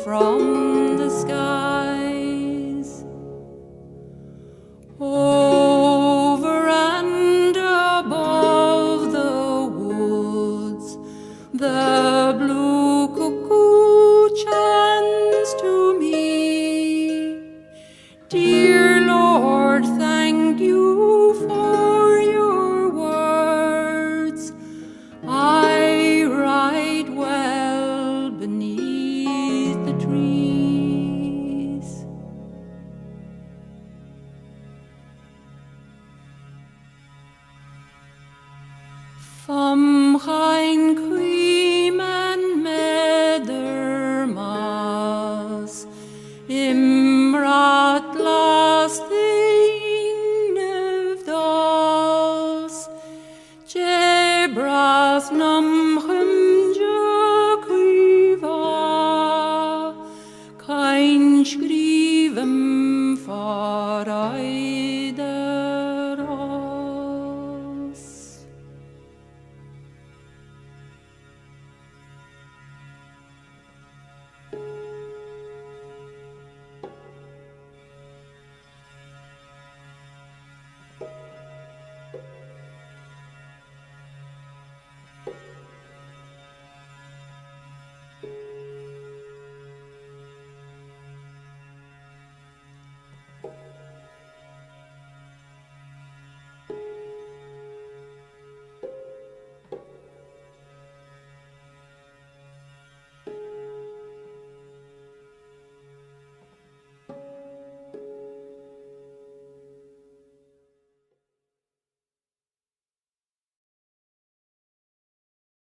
from the skies. Over and above the woods the blue cuckoo chants to me. Dear Lord, thank you for your words. I write well beneath the trees. Famchain cuimen medermas, Imrat las dals, Jebras nam chumja cuiva, Kein scríbem faraideras.